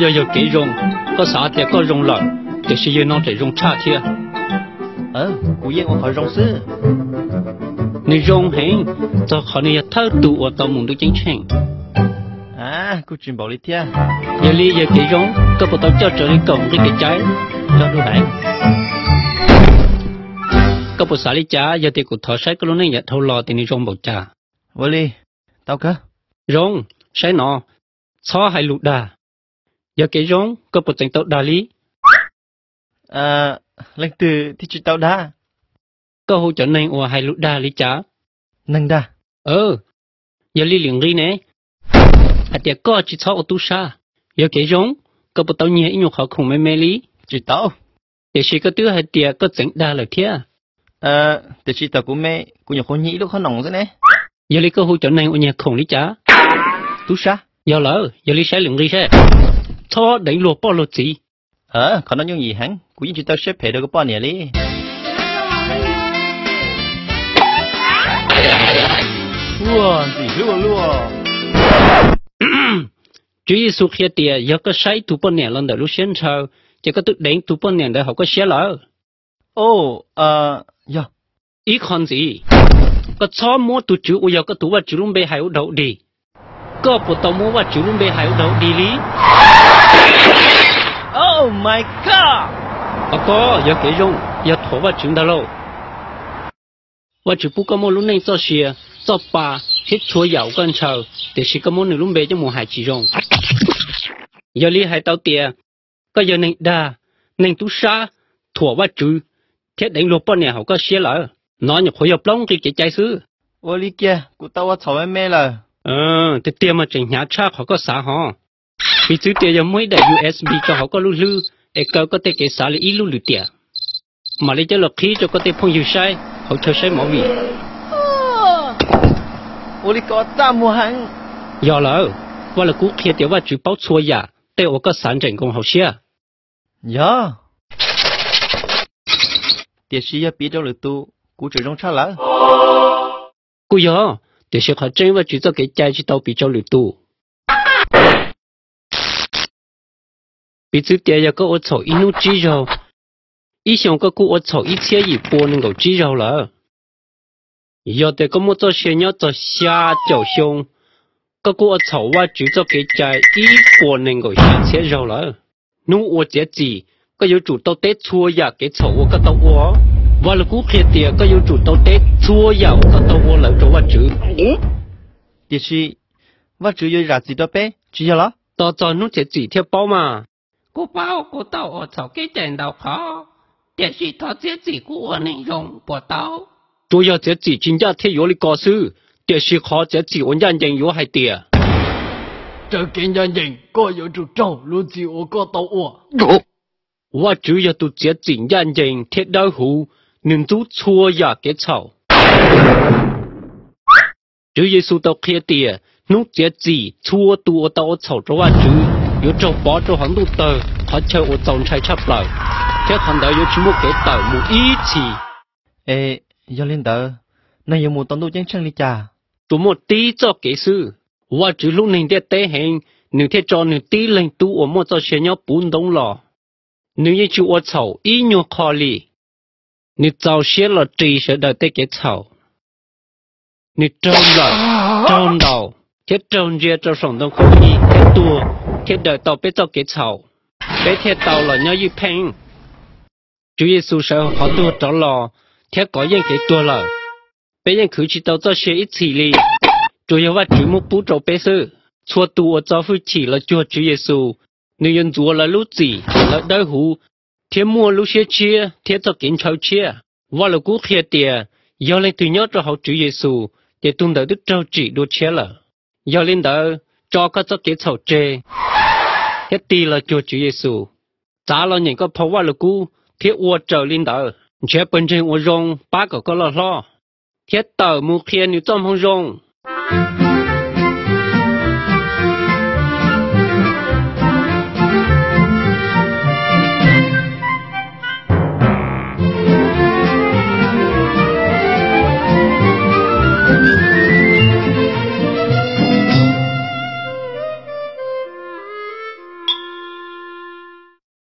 Yog yog kev zoo, koj xav tias koj zoo lawm, tiam sis yog no tseem zoo tshaj thiab. Kuv yeej ua qhov zoo xwb. Nws zoo heev, txog qhov nws yog thawj tug uas tau mus ntuj ceeb tsheej. Kuj tsis npaum li thiab. Yog li yog kev zoo, koj puas tau coj raws li kaum nqi kev cai? Coj zoo heev. Koj puas xav li cas yog tias kuv thov saib koj lub neej yav dhau los tias nws zoo npaum cas? Ua li, tau kawg. Zoo, saib no, txhob hais lus dag. Yog kev zoo, koj puas tseem tau dag li? Leej twg thiaj tsis tau dag? Koj hu cov neeg uas hais lus dag li cas? Neeg dag. Yog li lwm nqi ne, hais tias koj tsis txhob ua tub sab. Yog kev zoo, koj puas tau nyiag ib nyuag qhov khoom me me li? Tsis tau. Tiam sis koj twb hais tias koj txeev dag lawm thiab. Tiam sis thaum kuv me, kuv nyuam qhuav nyiag ib lub qhob noom xwb ne. Yog li koj hu cov neeg uas nyiag khoom li cas? Tub sab. Yog lawm, yog li saib lwm nqi seb. Txhob deev luag poj luag txiv. Qhov no yooj yim heev, kuv yeej tsis tau siab phem rau koj poj niam li. Ua ntxim hlub ua luaj. Tswv Yexus qhia tias yog koj saib ib tug poj niam los ntawm lub siab ntshaw, ces koj twb deev tus poj niam ntawd hauv koj siab lawm. Yog. Ib qho ntxiv, koj txhob muab tus Tswv uas yog koj tus Vajtswv lub npe hais ua dog dig. Koj puas tau muab Vajtswv lub npe hais ua dog dig li? Oh my God! Qhov ko yog kev zoo, yog thuam Vajtswv ntag lauj. Vajtswv pub koj muaj lub neej txoj sia, txoj pa, thiab txhua yam uas koj ntshaw, tiam sis koj muab nws lub npe coj mus hais tsis zoo. Yog li hais tau tias koj yog neeg dag, neeg tub sab, thuam Vajtswv, thiab deev luag poj niam hauv koj siab lawm. No nyuam qhuav yog plaub nqi kev cai xwb. Ua li kiag, kuv tau ua txhaum me me lawm. Tiag tiag mas tseem hnyav tshaj qhov koj xav hos. Piv txwv tias yog muaj ib daim U S B rau hauv koj lub hlwb es kaw koj tej kev xav li ib lub lwm tiam, mam li coj los qhib rau koj tej phooj ywg saib hauv chaw saib movie. Ua li ko txaj muag heev. Yog lawm, Vaj Lug Kub qhia tias Vajtswv paub txhua yam tej uas koj xav ntsem nkoos hauv siab. Yog. Tiam sis yog piv rau lwm tus, kuv tseem zoo tshaj lawm. Kuj yog, tiam sis qhov tseeb Vajtswv txoj kev cai tsis tau piv rau lwm tus. Piv txwv tias yog koj ua txhaum ib hnub tsib zaug, ib xyoos koj kuj ua txhaum ib txhiab yim pua nees nkaum tsib zaug lawm. Yog tias koj muaj txoj sia nyob txog xya caum xyoo, koj kuj ua txhaum Vajtswv txoj kev cai ib puas nees nkaum xya txhiab zaug lawm. Hnub ua txiav txim, koj yuav tsum tau teb txhua yam kev txhaum uas koj tau ua. Vaj Lug Kub qhia tias koj yuav tsum tau teb txhua yam uas koj tau ua lawm rau Vajtswv. Tiam sis Vajtswv yuav zam txim rau peb, tsis yog los? Tos txog hnub txiav txim thiaj paub mas. Kuv paub kuv tau ua txhaum kev cai ntau qhov, tiam sis thov txiav txim kuv ua neeg zoo puas tau? Tsuas yog txiav txim tsis ncaj thiaj yuav li ko xwb, tiam sis qhov txiav txim uas ncaj ncees yuav hais tias, raws kev ncaj ncees koj yuav tsum raug lub txim uas koj tau ua. Vajtswv yog tus txiav txim ncaj ncees thiab dawb huv, nws ntxub txhua yam kev txhaum. Tswv Yexus tau qhia tias hnub txiav txim txhua tus uas tau ua txhaum rau Vajtswv yuav raug pov rau hauv ntuj tawg qhov chaw uas txaus ntshai tshaj plaws, thiab qhov ntawd yuav tsis muaj kev tawm mus ib txhis. Es yog li ntawd, neeg yuav mus tau ntuj ceeb tsheej li cas? Tsuas muaj tib txoj kev xwb. Vajtswv hlub neeg ntiaj teb heev, nws thiaj tso nws tib leeg tub uas muaj txoj sia nyob puv ntoob los. Nws yeej tsis ua txhaum ib nyuag qho li. Nws txaus siab los ris sawv daws tej kev txhaum. Nws raug nplawm, raug ntaus, thiab raug ntsia rau saum ntoo khaub lig thiab tuag, thiaj daws tau peb txoj kev txhaum, peb thiaj tau los nyob ywj pheej. Tswv Yexus sawv hauv qhov tuag rov los thiab kov yeej kev tuag lawm. Peb yeej khwv tsis tau txoj sia ib txhis li. Tsuas yog Vajtswv muab pub rau peb xwb. Txhua tus uas txo hwj chim los cuag Tswv Yexus, nws yuav ntxuav lawv lub txim, lawv dawb huv, thiab muaj lub siab tshiab thiab txoj kev ntshaw tshiab. Vaj Lug Kub qhia tias, yog leej twg nyob rau hauv Tswv Yexus, ces tus ntawd twb raug tsim dua tshiab lawm. Yog li ntawd, tso koj txoj kev txhaum tseg thiab tig los cuag Tswv Yexus. Txav los nyeem koj phau Vaj Lug Kub thiab ua raws li ntawd. Nrhiav pawg ntseeg uas zoo pab kom koj loj hlob, thiab tawm mus qhia nws txoj moo zoo.